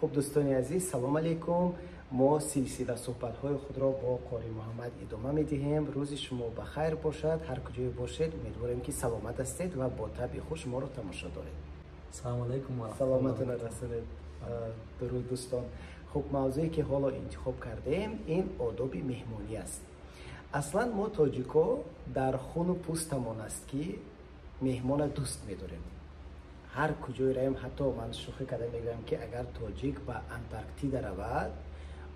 Хуб, дӯстони азиз, салом алейкум. Мо силсила суҳбатҳои худро бо Қори Муҳаммад идома медиҳем. Рӯзи шумо ба хайр бошад, ҳар куҷое бошед, умедворем, ки саломат ҳастед ва бо табъи хуш моро тамошо доред. Салому алейкум. Саломатона расонед. Дуруд, дӯстон. Хуб, мавзӯе ки ҳоло интихоб кардем, ин одоби меҳмонӣ аст. Аслан мо, тоҷико, дар хуну пӯстамон аст, ки меҳмона дӯст медорем. Ҳар куҷое равем, ҳатто ман шӯхӣ карда мегӯям, ки агар тоҷик ба Антарктида равад,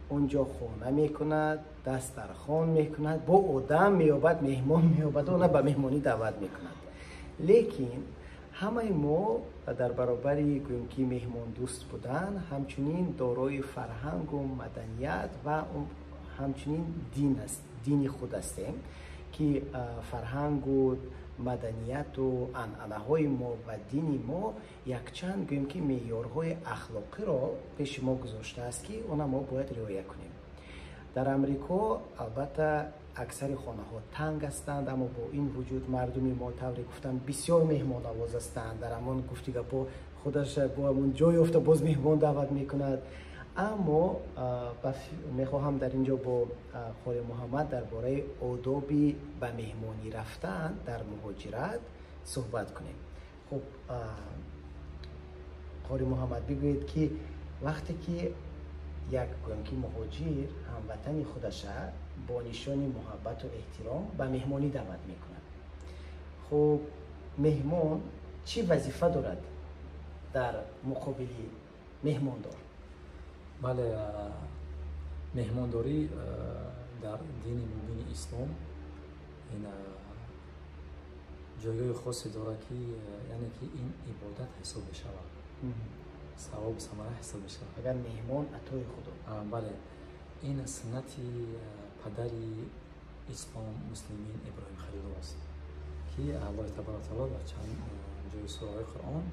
он ҷо хона мекунад, дастархон мекунад, бо одам меёбад, меҳмон меёбад, она ба меҳмонӣ даъват мекунад. Лекин ҳамаи мо дар баробари, гӯем ки, меҳмондӯст будан, ҳамчунин дорои фарҳангу маданият ва ҳамчунин дин аст, дини худ ҳастем, ки фарҳангу маданияту анъанаҳои мо ва дини мо якчанд, гӯем ки, меъёрҳои ахлоқиро пеши мо гузоштааст, ки она мо бояд риоя кунем. Дар Амрико, албатта, аксари хонаҳо танг ҳастанд, аммо бо ин вуҷуд мардуми мо, тавре гуфтам, бисёр меҳмоннавоз ҳастанд. Дар ҳамон гуфти гапо худаш бо ҳамон ҷой ёфта, боз меҳмон даъват мекунад. Аммо мехоҳам дар ин ҷо бо Қори Муҳаммад дар бораи одоби ба меҳмонӣ рафтан дар муҳоҷират суҳбат кунем. Хуб, Қори Муҳаммад, бигӯед, ки вақте ки як, гӯем ки, муҳоҷир ҳамватани худаша бо нишони муҳаббату эҳтиром ба меҳмонӣ даъват мекунад, хуб, меҳмон чӣ вазифа дорад дар муқобили меҳмондор? Бале, меҳмондорӣ дар дини мубини ислом ин ҷойгоҳи хосе дорад, ки яъне ки ин ибодат ҳисоб мешавад, савобу самара ҳисоб мешавад. Агар меҳмон атои худо. Бале, ин суннати падари ислом, муслимин Иброҳим Халилов аст, ки Аллоҳи таборака таоло дар чанд ҷои сураҳои Қуръон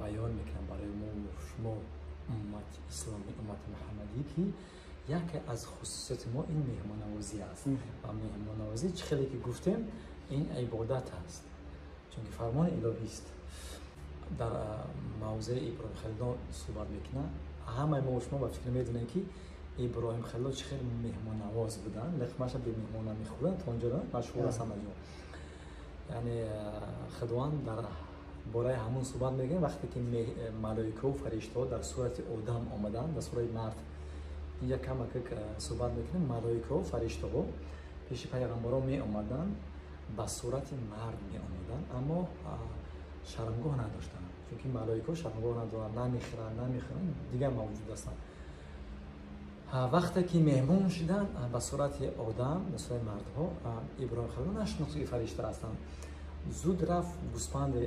баён мекунад барои мо, шумо, уммати исломӣ, уммати муҳаммадӣ, ки яке аз хусусияти мо ин меҳмоннавозӣ аст. Ва меҳмоннавозӣ, чӣ хеле ки гуфтем, ин ибодат аст, чунки фармони илоҳист. Дар мавзеи Иброҳим Халило суҳбат мекунад. Ҳамаи мо шумо ба фикр медонем, ки Иброҳим Халило чӣ хеле меҳмоннавоз буданд, лиқмаша бе меҳмон намехӯрданд, то онҷо машҳур аст ҳама ҷо. Яъне Худованд дар бораи ҳамон суҳбат мекунем, вақте ки малоикаву фариштаҳо дар сурати одам омаданд, дар сурати мард. Инҷа камак суҳбат мекунем. Малоикаву фариштаҳо пеши пайғамбарон меомаданд, ба сурати мард меомаданд, аммо шармгоҳ надоштанд, чунки малоикаҳо шармгоҳ надоранд, намехӯранд, намехӯранд, дигар мавҷуд ҳастанд. Вақте ки меҳмон шуданд ба сурати одам, ба сурати мардҳо, Иброҳим Халил нашинохт, ки фаришта ҳастанд. Зуд рафт, гӯспанди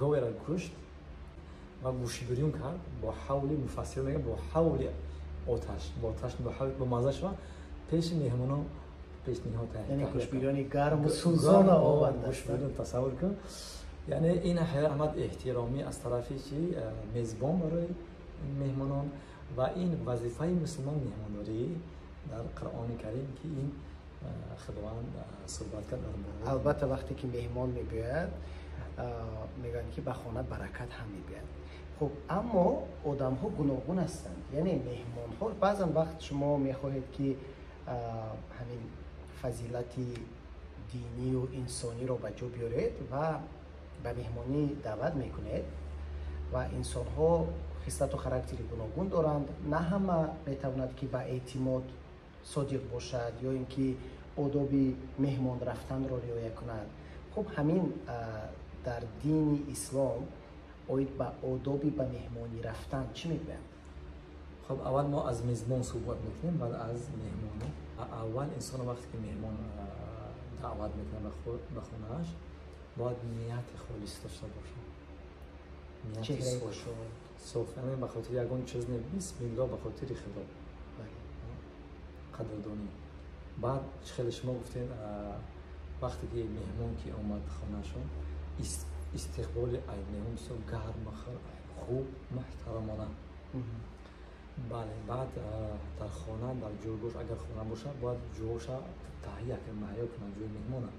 говеро кушт ва гӯшибирён кард бо ҳавли, муфассир мегӯяд, бо ҳавли оташ, бо оташ, бо мазза шава, пеши меҳмонон пешниҳод. Яъне гӯшбирёни гарму сӯзона овард. Гӯшбирён, тасаввур кун. Яъне ин ҳамад эҳтиромӣ аз тарафи чи мезбон барои меҳмонон ва ин вазифаи мусулмон, меҳмондорӣ, дар Қуръони Карим, ки ин Худованд суҳбат кард дар бораи. Албатта, вақте ки меҳмон мебиёяд, мегӯянд, ки ба хона баракат ҳам мебиёяд. Хуб, аммо одамҳо гуногун ҳастанд, яъне меҳмонҳо баъзан вақт шумо мехоҳед, ки ҳамин фазилати динию инсониро ба ҷо биёред ва ба меҳмонӣ даъват мекунед ва инсонҳо хислату характери гуногун доранд. На ҳама метавонад, ки ба эътимод содиқ бошад ё ин ки одоби меҳмон рафтанро риоя кунад. Хуб, ҳамин дар дини ислом оид ба одоби ба меҳмонӣ рафтан чӣ мегӯянд? Хуб, аввал мо аз мезбон суҳбат мекунем, баъд аз меҳмоно. Аввал инсон вақте ки меҳмон даъват мекунад ба хонааш, бояд нияти холис дошта бошад. Чеҳраи соф, яъне ба хотири ягон чиз не, бисмилло, ба хотири Худо, қадрдонӣ. Баъд, чӣ хеле шумо гуфтем, вақте ки меҳмон ки омад хонаашон, истиқболи ай меҳмон бисёр гарм, хуб, муҳтарамона. Бале, баъд дар хона, дар ҷойгоҳ, агар хона бошад, бояд ҷоша таҳия кунад, муҳайё кунад ҷои меҳмона.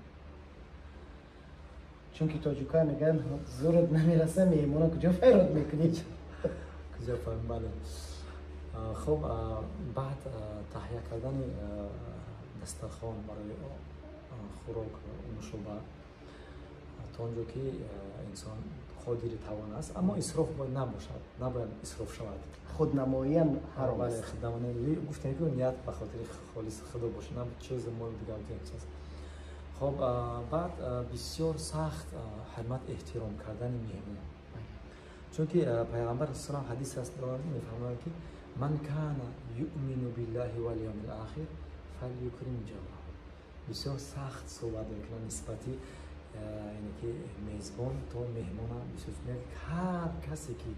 Чунки тоҷикҳо мегӯянд, зурат намераса, меҳмона куҷо файрод мекунӣ? Куҷо фаҳм, бале. Хуб, баъд таҳия кардани дастархон барои хӯрок, нушоба, то он ҷо ки инсон қодири тавон аст, аммо исроф бояд набошад, набояд исроф шавад. Худнамоиам ҳаром аст. Худнамоӣ гуфтем, ки ният ба хотири холис Худо бошад, на чизи моли дигар чиз. Хоб, баъд бисёр сахт ҳурмат эҳтиром кардани меҳмон, чунки Пайғамбар салам ҳадис аст, мефармояд ки ман кана юъмину биллаҳи вал явмил ахир фалюкрим ҷораҳу. Бисёр сахт суҳбат мекунад нисбати, яъне ки мезбон то меҳмона. Бисёр мегӯяд, ҳар касе ки,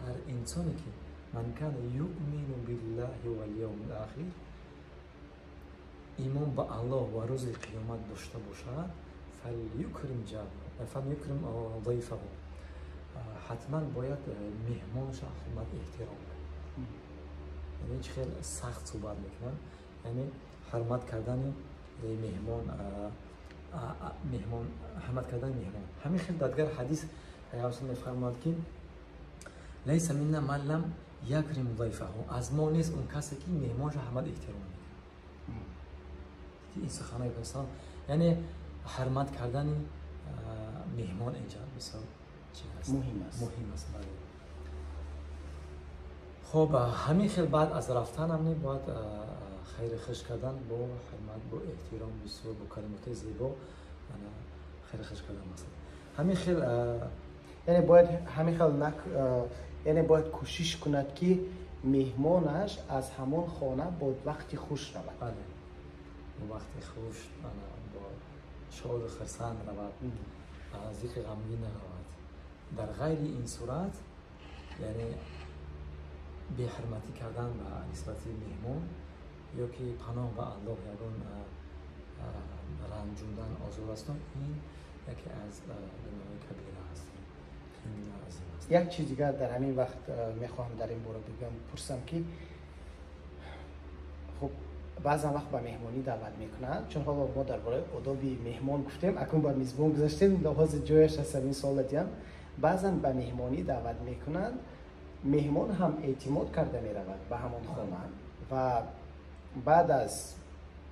ҳар инсоне ки ман кана юъмину биллаҳи вал явмил ахир, имон ба Аллоҳ ва рӯзи қиёмат дошта бошад, фалюкрим ҷораҳу, фалюкрим зайфаҳу, ҳатман бояд меҳмонша ҳурмат эҳтиром кунад. Яъне чӣ хел сахт суҳбат мекунад, яъне ҳурмат кардани меҳмон, меҳмон, ҳурмат кардани меҳмон. Ҳамин хел дар дигар ҳадис Пайғамбар мефармояд ки лайса минна ман лам якрим зайфаҳу, аз мо нест он касе ки меҳмонша ҳурмат эҳтиром мекунад. Ин суханои Пайғамбар, яъне ҳурмат кардани меҳмон инҷа бисёр чи аст? Муҳим аст. Муҳим аст, бале. Хоб, ҳамин хел баъд аз рафтанам не бояд хайри хуш кардан бо ҳурмат, бо эҳтиром, бисёр бо калимоти зебо хайри хуш кардан мақсад. Ҳамин хел, яъне бояд ҳамин хел яъне бояд кӯшиш кунад, ки меҳмонаш аз ҳамон хона бо вақти хуш равад. Бале, бо вақти хуш, бо шоду хурсанд равад, зикри ғамгин наравад. Дар ғайри ин сурат, яъне беҳурматӣ кардан ба нисбати меҳмон ё ки паноҳ ба Аллоҳ ягон ранҷондан, озор аст, ин яке аз гуноҳои кабира аст. Ин гуноҳ азим аст. Як чиз дигар дар ҳамин вақт мехоҳам дар ин бора бигӯям, пурсам ки хуб, баъзан вақт ба меҳмонӣ даъват мекунанд, чун ҳоло мо дар бораи одоби меҳмон гуфтем, акнун ба мизбон гузаштем, ҳозир ҷояш аст ҳамин суола диҳам. Баъзан ба меҳмонӣ даъват мекунанд, меҳмон ҳам эътимод карда меравад ба ҳамон хона ва баъд аз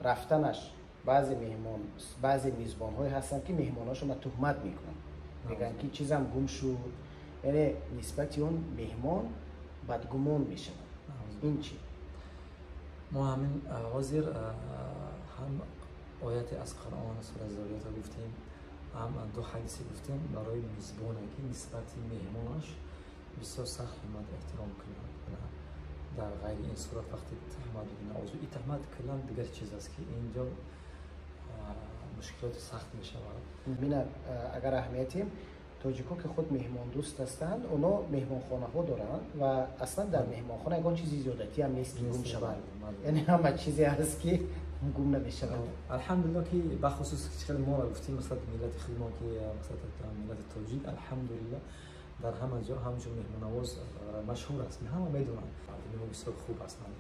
рафтанаш баъзе меҳмон, баъзе мизбонҳое ҳастанд, ки меҳмонҳошонро туҳмат мекунанд, мегӯянд ки чизам гум шуд, яъне нисбати он меҳмон бадгумон мешавад. Ин чӣ? Мо ҳамин ҳозир ҳам ояте аз Қуръон, сураи Зориётро гуфтем, ҳам ду ҳадисе гуфтем барои мизбоне ки нисбати меҳмонаш бисёр сахт ҳурмат эҳтиром кунад. Дар ғайри ин сурат вақти туҳмат наузу, ин туҳмат куллан дигар чиз аст, ки инҷо мушкилоти сахт мешавад. Мина, агар аҳамиятем, тоҷико ки худ меҳмондӯст ҳастанд, оно меҳмонхонаҳо доранд ва аслан дар меҳмонхона ягон чизи зиёдатӣ ҳам нест, ки гум шавад, яъне ҳама чизе ҳаст, ки гум намешавад. Алҳамдулилло, ки бахусус хеле моро гуфтем, масалан миллати худмо, ки масалан миллати тоҷик, алҳамдулилло, дар ҳама ҷо ҳамчун меҳмоннавоз машҳур аст, ҳама медонанд. Мардуми мо бисёр хуб ҳастанд,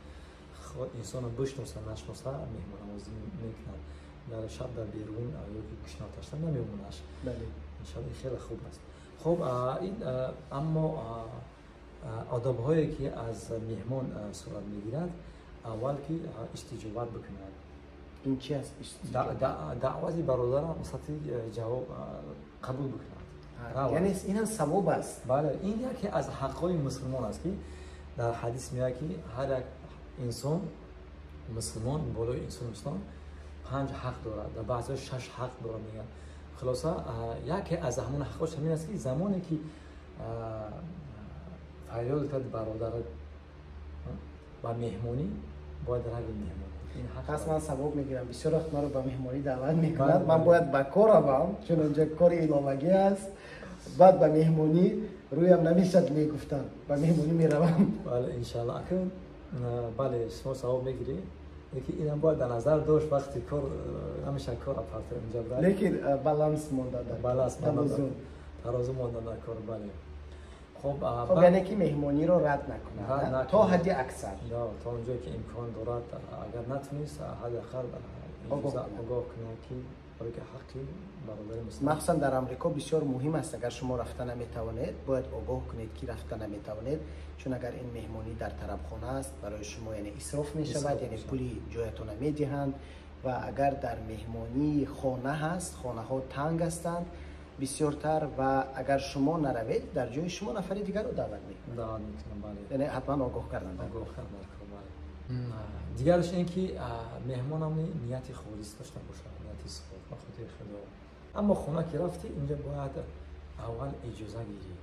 инсонро бишноса нашноса меҳмоннавозӣ мекунад, дар шаб дар берун ё ки гушнаташта намемонаш. Иншалло, ин хеле хуб аст. Хуб, ин аммо одобҳое ки аз меҳмон сурат мегирад, аввал ки истиҷобат бикунад. Ин чи аст? Даъвати бародарам масалан ҷавоб қабул бикунад. Яъне ин ҳам савоб аст. Бале, ин яке аз ҳаққҳои мусулмон аст, ки дар ҳадис меояд, ки ҳар як инсон мусулмон болои инсон мусулмон 5 ҳақ дорад, дар баъзеҳо 6 ҳақ дорад, мегӯянд. Хулоса, яке аз ҳамон ҳаққҳош ҳамин аст, ки замоне ки фарёд кард бародарат ба меҳмонӣ, бояд рави меҳмонӣ. Пас ман савоб мегирам. Бисёр вақт маро ба меҳмонӣ даъват мекунад, ман бояд ба кор равам, чун онҷо кори иловагӣ аст, баъд ба меҳмонӣ рӯям намешад, мегуфтам, ба меҳмонӣ меравам. Бале, иншалло. Акун бале, шумо савоб мегиред, лекин инам бояд дар назар дошт, вақти кор намешад кор апарта инҷа брат. Лекин баланс монда дар баланс монда, тарозу монда дар кор, бале. Хуб, хуб, яъне ки меҳмониро рад накунад то ҳадди аксар, то онҷое ки имкон дорад. Агар натунист, ҳадди ақал огоҳ кунад, ки Барои ки ҳаққи бародари муслим. Махсусан дар Амрико бисёр муҳим аст, агар шумо рафта наметавонед, бояд огоҳ кунед, ки рафта наметавонед, чун агар ин меҳмонӣ дар тарабхона аст, барои шумо яъне исроф мешавад, яъне пули ҷоятона медиҳанд. Ва агар дар меҳмонии хона ҳаст, хонаҳо танг ҳастанд бисёртар, ва агар шумо наравед, дар ҷои шумо нафари дигарро даъват мекунанд. Даъват мекунанд, бале. Яъне ҳатман огоҳ кардан. Огоҳ кардан, бале. Дигараш ин ки меҳмонам нияти холис дошта бошад, нияти соф ба хотири Худо. Аммо хона ки рафтӣ, инҷа бояд аввал иҷоза гирӣ.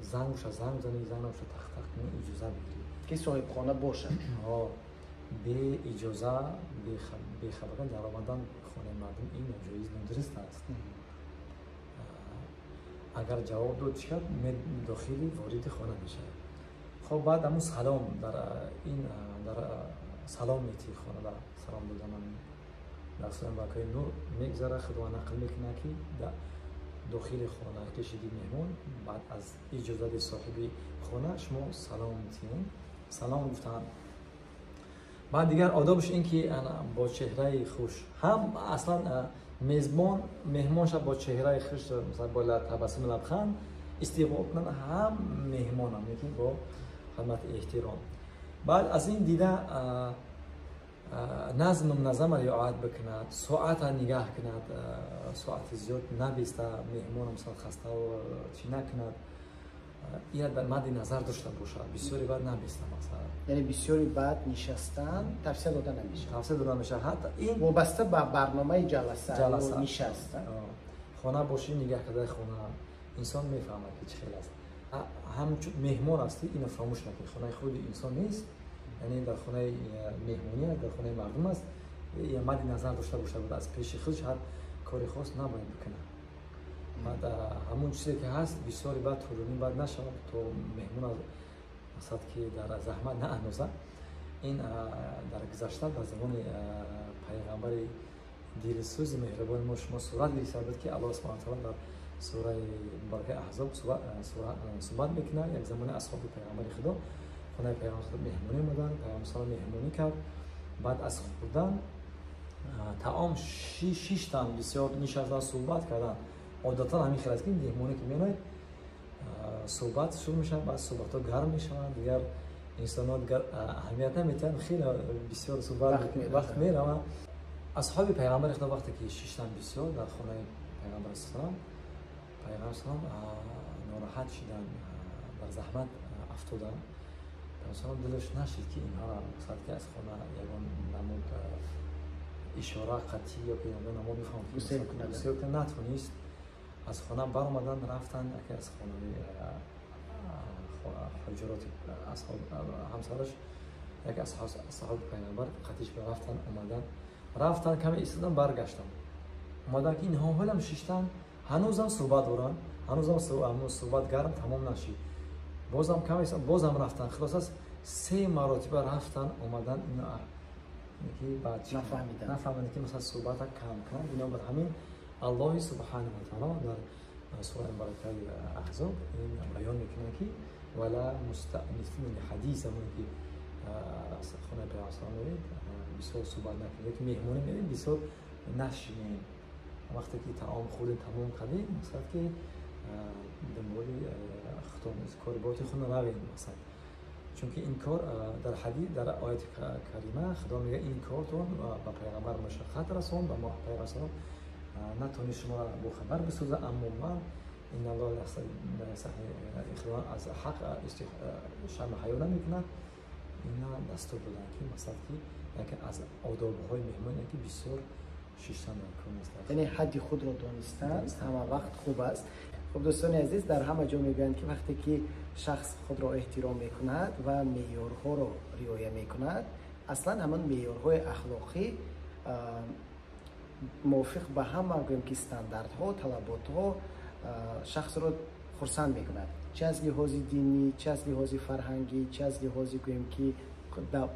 Занг боша занг занӣ, занг набоша тақ-тақ кунӣ, иҷоза бигирӣ. Ки соҳибхона бошад. Бе иҷоза, бехабар даромадан хонаи мардум ин ноҷоиз, нодуруст аст. Агар ҷавоб дод, чӣ кард, дохили вориди хона мешавад. Хоб, баъд ҳамун салом дар ин дар салом метии хона, дар салом додан дар сураи Муборакаи Нур мегузарад. Худованд нақл мекунад, ки дохили хона ки шиди меҳмон, баъд аз иҷозати соҳиби хона шумо салом тиҳед. Салом гуфтанд. Баъд дигар одобаш ин ки бо чеҳраи хуш, ҳам аслан мезбон меҳмонша бо чеҳраи хуш, масалан бо табассуми лабханд истиқбол кунанд, ҳам меҳмонам лекин бо ҳурмати эҳтиром. Баъд аз ин дида назму назама риоят бикунад, соата нигаҳ кунад, соати зиёд набиста, меҳмонам масалан хаста чӣ накунад, ина дар мадди назар дошта бошад. Бисёри баъд набиста масалан. Яъне бисёри баъд нишастан тавсия дода намешавад. Тавсия дода намешавад. Ҳатто ин вобаста ба барномаи ҷаласа нишаст. Хона бошӣ, нигаҳ кардаи хона, инсон мефаҳмад, ки чӣ хел аст. Ҳамчун меҳмон ҳастӣ, ино фаромӯш накунӣ, хонаи худи инсон нест, яъне дар хонаи меҳмонӣ аст, дар хонаи мардум аст. Мадди назар дошта бошад, аз пеши худш ҳар кори хос набояд бикунад. Баъд ҳамон чизе ки ҳаст, бисёри баъд тӯлонӣ баъд нашавад, то меҳмон мақсад ки дар заҳмат наандозад. Ин дар гузашта дар замони пайғамбари дилсӯзи меҳрубони мо шумо сурат гирифта буд, ки Аллоҳ субҳанаҳу ва таъоло дар сураи муборакаи Аҳзоб суҳбат мекунад. Як замони асҳоби пайғамбари Худо хонаи пайғамбари Худо меҳмонӣ омаданд, пайғамбар салом меҳмонӣ кард. Баъд аз хӯрдан таом шиштанд, бисёр нишастанд, суҳбат карданд. Одатан ҳамин хел аст, ки меҳмонӣ ки меояд, суҳбат шурӯъ мешавад, баъд суҳбатҳо гарм мешаванд, дигар инсонҳо дигар аҳамият наметиҳанд, хеле бисёр суҳбат вақт мераванд. Асҳоби пайғамбари Худо вақте ки шиштанд бисёр дар хонаи пайғамбар салом, пайғамбар салом нороҳат шиданд, бар заҳмат афтоданд. Пайғамбар салом дилаш нашид, ки инҳоро мақсад ки аз хона ягон намуд ишора қатъӣ ё ки ягон намуд бифаҳмад, гусел кунад, натонист. Аз хона баромаданд, рафтанд яке аз хонаи ҳуҷуроти ҳамсараш, яке аз асҳоби пайғамбар қатиш рафтанд, омаданд, рафтанд, каме истодан, баргаштанд. Омаданд, ки инҳо ҳолам шиштанд, ҳанӯзам суҳбат доранд, ҳанӯзам суҳбат гарм тамом нашид. Бозам каме бозам рафтанд. Хулоса се маротиба рафтанд, омаданд, ино ки баъд нафаҳмиданд, ки масалан суҳбата кам кунанд. Бинобар ҳамин Аллоҳи субҳанаҳу ва таъоло дар сураи муборакаи Аҳзоб ин баён мекунад, ки вала мустаънисина лиҳадис, замоне ки хонаи пайғамбар салом меред, бисёр суҳбат накунед, ё ки меҳмонӣ меред, бисёр нашинед. Вақте ки таом хӯрдед, тамом кардед, мақсад ки дунболи худтон кори боти худро равед, мақсад. Чунки ин кор дар ҳадис, дар ояти карима Худо мегӯяд, ин кортон ба пайғамбар машаққат расон, ба мо пайғамбар салом натонист шуморо бохабар бисозад, аммо ман инналлоҳ Худо аз ҳақ шарму ҳаё намекунад. Ина дастур доданд, ки мақсад ки яке аз одобҳои меҳмон ки бисёр шиштан дар кор нест. Яъне ҳадди худро донистан ҳама вақт хуб аст. Хуб, дӯстони азиз, дар ҳама ҷо мегӯянд, ки вақте ки шахс худро эҳтиром мекунад ва меъёрҳоро риоя мекунад, аслан ҳамон меъёрҳои ахлоқӣ мувофиқ ба ҳама гӯем ки стандартҳо, талаботҳо шахсро хурсанд мекунад, чи аз лиҳози динӣ, чи аз лиҳози фарҳангӣ, чи аз лиҳози гӯем ки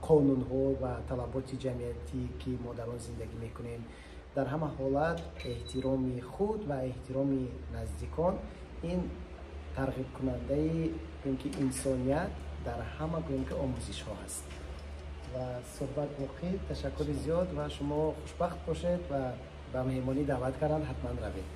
қонунҳо ва талаботи ҷамъиятӣ, ки мо дар он зиндагӣ мекунем. Дар ҳама ҳолат эҳтироми худ ва эҳтироми наздикон ин тарғибкунандаи гӯем ки инсоният дар ҳама гӯем ки омӯзишҳо ҳаст. Ва суҳбат боқӣ. Ташаккури зиёд ва шумо хушбахт бошед ва ба меҳмонӣ даъват карданд, ҳатман равед.